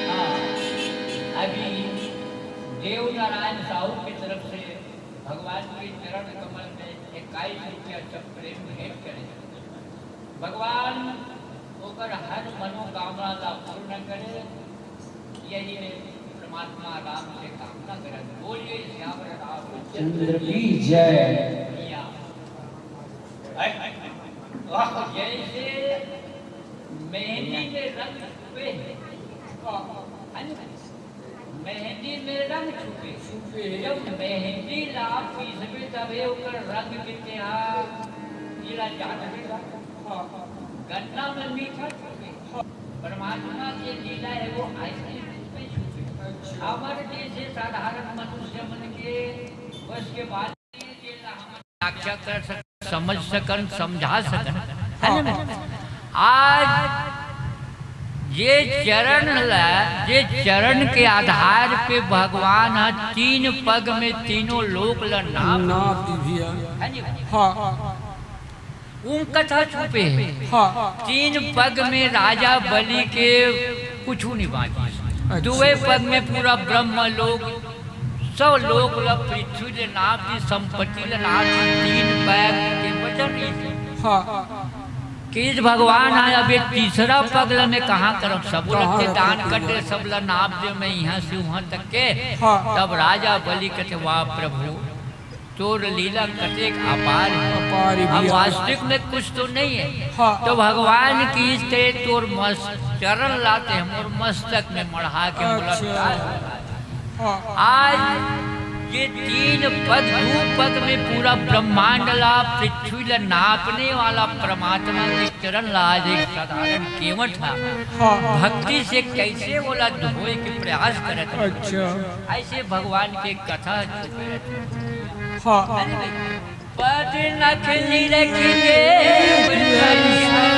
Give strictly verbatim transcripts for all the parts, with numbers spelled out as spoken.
हाँ, अभी देव नारायण साहू की तरफ से भगवान के चरण कमल में इक्कीस रुपया सब प्रेम भेंट करे। भगवान ओकर हर मनोकामना ला पूर्ण करे, यही में परमात्मा राम से कामना करत। बोलिए सियावर रामचंद्र की जय। या। जैसे मेहंदी में रंग छुपे है, है ना? मेहंदी में रंग छुपे। छुपे। जब मेहंदी ला पीसबे तभे ओकर रंग के तेहा पीला जानबे। हाँ। गन्ना में मीठा छुपे। परमात्मा के लीला है वो आइसक्रीम में छुपे। अच्छा। हमर जैसे साधारण मनुष्य मन के बस के बात व्याख्या कर सकन, समझ सकन, समझा सकन, है ना? आज ये चरण ला, ये चरण के आधार पे भगवान ह तीन पग में तीनों लोक ला नाप नाप दी भैया। है ना? हाँ। उम कथा छुपे है। हाँ। तीन पग में राजा बलि के कुछु नहीं बांचिस। अच्छा। दुए पग में पूरा ब्रह्म लोक, सब लोक ल पृथ्वी ले नाप दी, संपत्ति ले नाप दी, तीन पग के वजन ही। हाँ। कि इस भगवान आय, अब ये तीसरा पग ल मैं कहाँ करब? सब लोग कहाँ के दान रखब? कर दे, सब ल नाप दे मैं यहाँ से वहाँ तक के। हाँ। तब राजा बलि कहते, "वाह प्रभु, तोर लीला कतेक अपार है।" अपार है अब भैया। वास्तविक में कुछ तो नहीं है। हाँ। तो भगवान की इस तरह तोर मस-, चरण लाते हैं, मोर मस्तक में मढ़ा के अच्छा। मुलाकात। हाँ। आज ये तीन पग, दू पग में पूरा ब्रह्मांड ला, पृथ्वी ला नापने वाला परमात्मा के चरण ला आज एक साधारण केवट हा हाँ। भक्ति से कैसे ओला धोए के प्रयास करत हे। अच्छा। ऐसे भगवान के कथा छुपे रहथे। हाँ। पद नख निरख देव करिहन,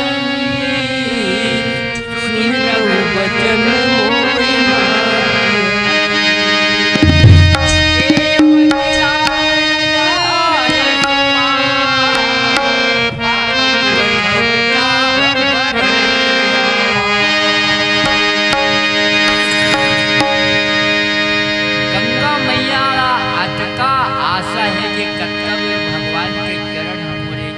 सुनि प्रभु बचन मोहि माया। गंगा मैया ला अतका आशा हे कि कतका बेर भगवान के चरण ह मोरे,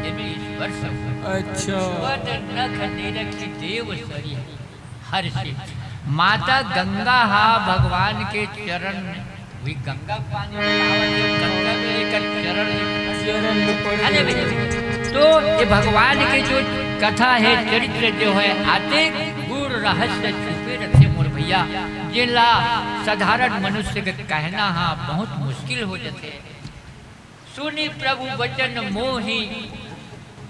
एमे स्पर्श हो। अच्छा। पद नख निरखि देव सरिह हरषि। माता गंगा हा भगवान के चरण में, वही गंगा के पानी में नहावत हे, गंगा में एकर चरण हे। चरण में पड़े अरे हे। भाई, तो ये भगवान के जो कथा हे, चरित्र जो हे, अतेक गूढ़ रहस्य छुपे रथे मोर भैया, जेला साधारण मनुष्य के कहना हा बहुत मुश्किल हो जाथे। सुनि प्रभु बचन मोहि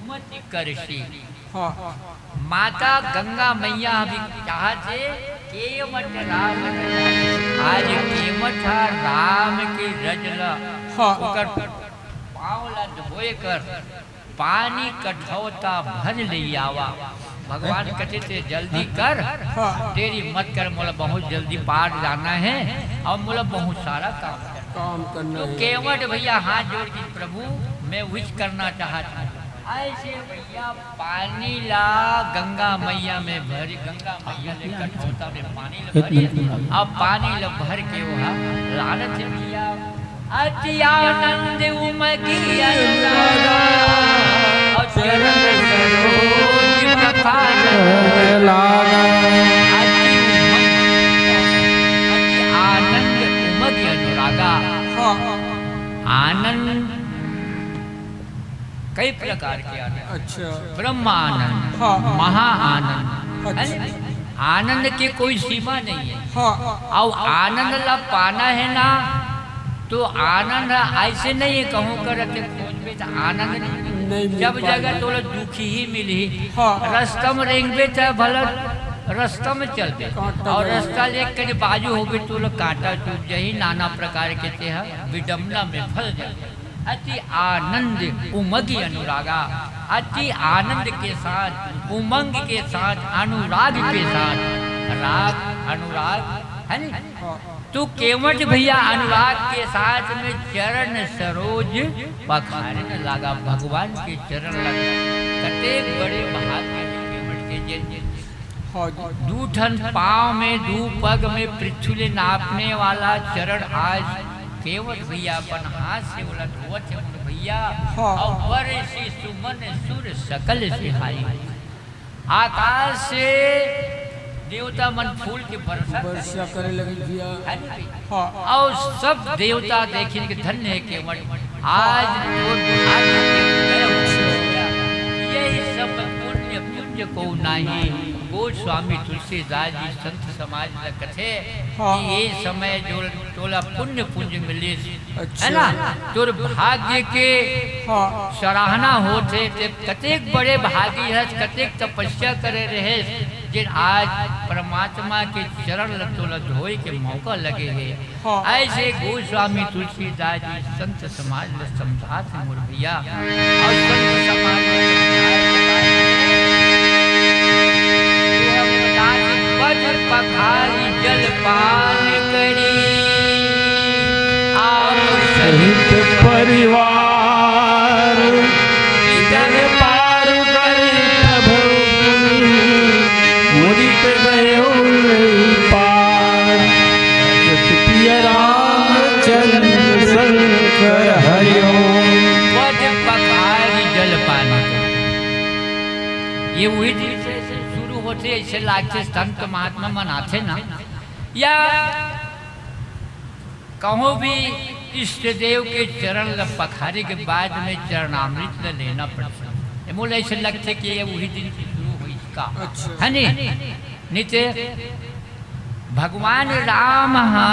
मति करषि। हाँ। माता गंगा मैया भी चाहत हे, केवट राम न जाने। आज केवट हा राम के रज ल, हाँ। ओकर पाँव ला धोए कर पानी कठौता भर ले आवा। भगवान कथे, "ते जल्दी कर, हाँ। देरी मत कर, मोला बहुत जल्दी पार जाना हे और मोला बहुत सारा काम करना हे।" काम करना तो हे। केवट भैया हाथ जोड़ के, "प्रभु, मैं विश करना चाहत हूँ।" ऐसे भैया पानी ला गंगा मैया में भरी, गंगा मैया ले कठौता में पानी ला भरी, अब पानी ला भर के वो लानत हे भैया। अति आनंद उमगी अनुरागा, और चरण सरोज पखार लागा। अति उमग, अति आनंद उमगी अनुरागा। हाँ। आनंद कई प्रकार के आनंद। अच्छा। ब्रह्म आनंद, हाँ। महा आनंद, अच्छा। है ना? आनंद के कोई सीमा नहीं है। हाँ। और आनंद ला पाना है ना, तो आनंद ऐसे नहीं है, कहूँ करत खोजबे तो आनंद नहीं। नहीं मिल जब पाएगा। जगह तोला दुखी ही मिली। हाँ। रस्ता में रेंगबे तो भला रस्ता में चलबे, कांटा और जरूर। रस्ता ले कहीं बाजू होबे तो कांटा चुभ जाही, नाना प्रकार के ते ह विडम्बना में फंस जाबे। अति आनंद उमगी अनुरागा, अति आनंद के साथ, उमंग के साथ, अनुराग के साथ, राग अनुराग, है नी? हाँ। तो केवट भैया अनुराग के साथ में चरण सरोज पखारे लागा, भगवान के चरण लगा। कतेक बड़े भाग्य हे केवट के, जे हाँ जी। दू ठन पाँव में, दू पग में पृथ्वी ले नापने वाला चरण आज केवट भैया अपन हाथ से ओला धोवत हे, मोर भैया। हाँ। और बरसी सुमन सुर सकल सिहाई। आकाश से देवता मन फूल के वर्षा वर्षा करे लगे भैया। है ना भैया? हाँ। और सब देवता देखिन के धन्य हे केवट। आज तो भाग्य के उदय हो गया। यही सब पुण्य पुंज को नाही, गोस्वामी तुलसीदास जी संत समाज ल कथे हाँ। कि ये समय जो तोला पुण्य पुंज मिलिस, अच्छा। है ना, तोर भाग्य के हाँ। सराहना होथे, ते कतेक बड़े भागी हस, कतेक तपस्या करे रहेस, जे आज परमात्मा के चरण ल तोला धोए के मौका लगे हे। हाँ। ऐसे गोस्वामी तुलसीदास जी संत समाज ल समझात हे मोर भैया। और संत समाज ल समझाए के बाद पद पखारी जलपान करी, आप सहित परिवार इधर पार करी प्रभु मुनि, मुदित गयो पार। जस पिय रामचंद्र शंकर हरिओम। पद पखारी जलपान। ये वही दिन से शुरू होथे, ऐसे लागथे संत महात्मा मन आथे ना, या कहूँ भी इष्ट देव के चरण ल पखारे के बाद में चरणामृत ल लेना पड़थे। ए मोला ऐसे लगथे कि ये वही दिन से शुरू होइस का। अच्छा। है नी? नहीं ते भगवान राम हा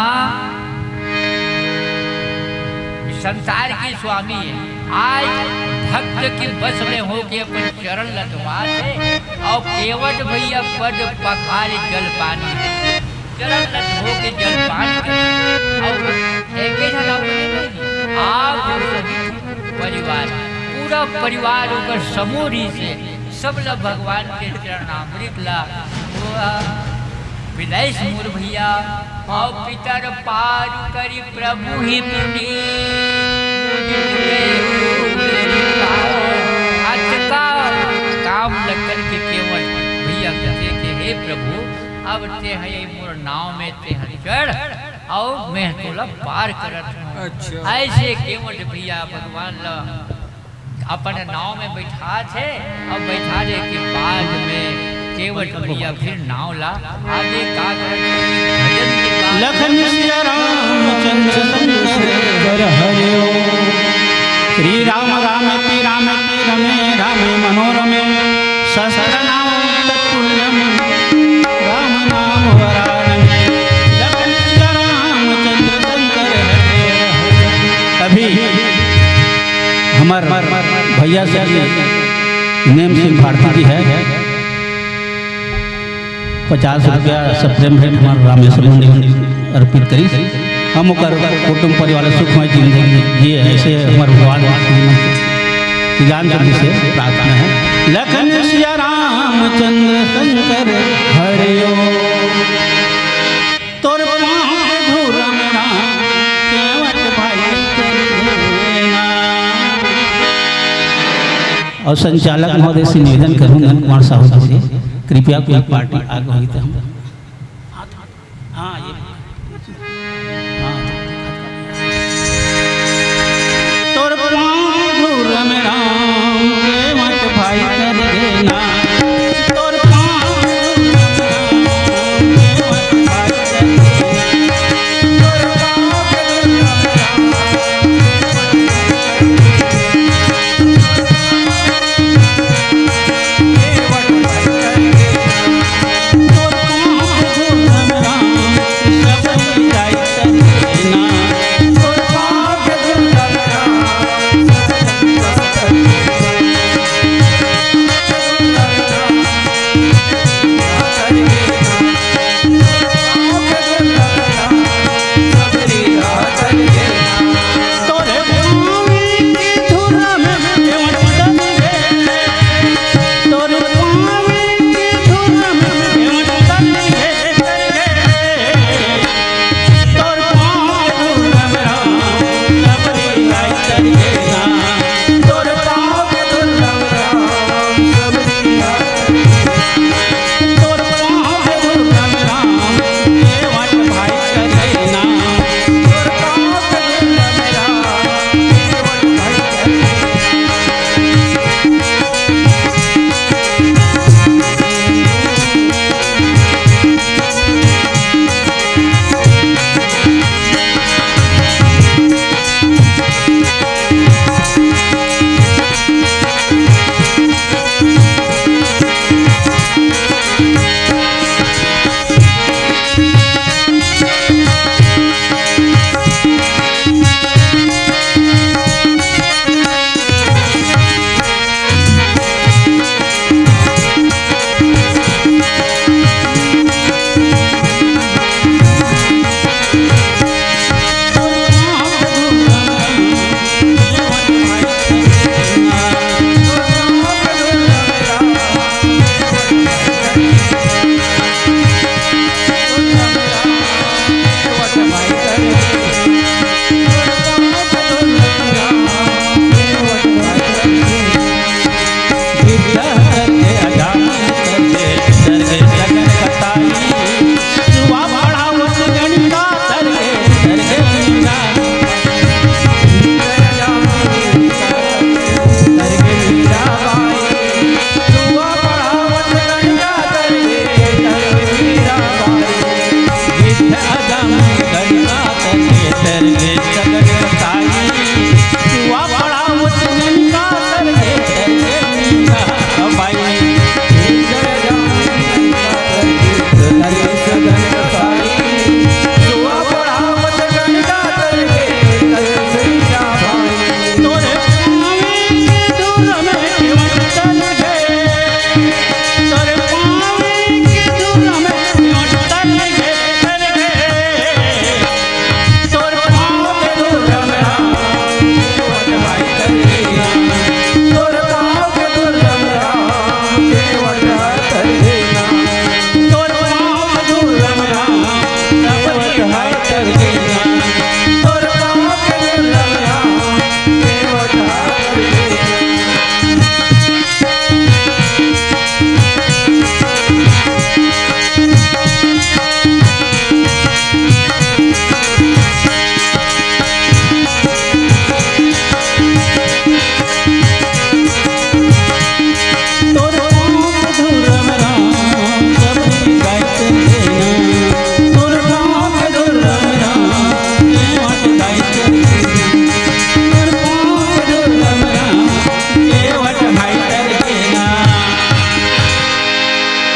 संसार के स्वामी हे। आज भक्त के बस में होके अपन चरण ल धोवाथे अउ केवट भैया पद पखारे जल पानी हे। चरण ल धो के जलपान करे। अउ एके झन आप नहीं, आप सहित परिवार, पूरा परिवार ओकर समूह रहिसे, सब ल भगवान के चरणामृत ला वो विलाइस मोर भैया। अउ पितर पार करी प्रभु ही पुनीत। अतका काम ल करके केवल भैया कथे के, हे प्रभु, अब ते हे मोर नाव में ते ह चढ़ अउ मैं तोला पार करत हूँ। अच्छा। ऐसे केवट भैया भगवान ल अपन नाव में बैठाथे अउ बैठाले के बाद में केवट भैया फिर नाव ला आगे का करत हे? भजन के बाद लखन सिया रामचंद्र शंकर हरे ओ। श्री राम राम ती राम ती रमे राम मनोरमे। शस्त्र नाम तत्तुल्यम राम नाम वरानने। लखन सिया रामचंद्र शंकर हरे। अभी हमर भैया श्री नेम सिंह भारती जी हे, पचास रुपया सप्रेम भेंट हमर रामेश्वर मंदिर अर्पित करिस। हम ओकर कुटुंब परिवार सुखमय जिंदगी जिए, ऐसे हमर भगवान श्री रामचंद्र से प्रार्थना हे। लखन सिया रामचंद्र शंकर हरिओ। तोर पाँव के धूर में राम केवट भाई कर देना। अउ संचालक महोदय से निवेदन करूँ, नंद कुमार साहू जी से, कृपया कोई पार्टी आगे होई तो हम, हाँ, ये, हाँ। तोर पाँव के धूर में राम केवट भाई कर देना।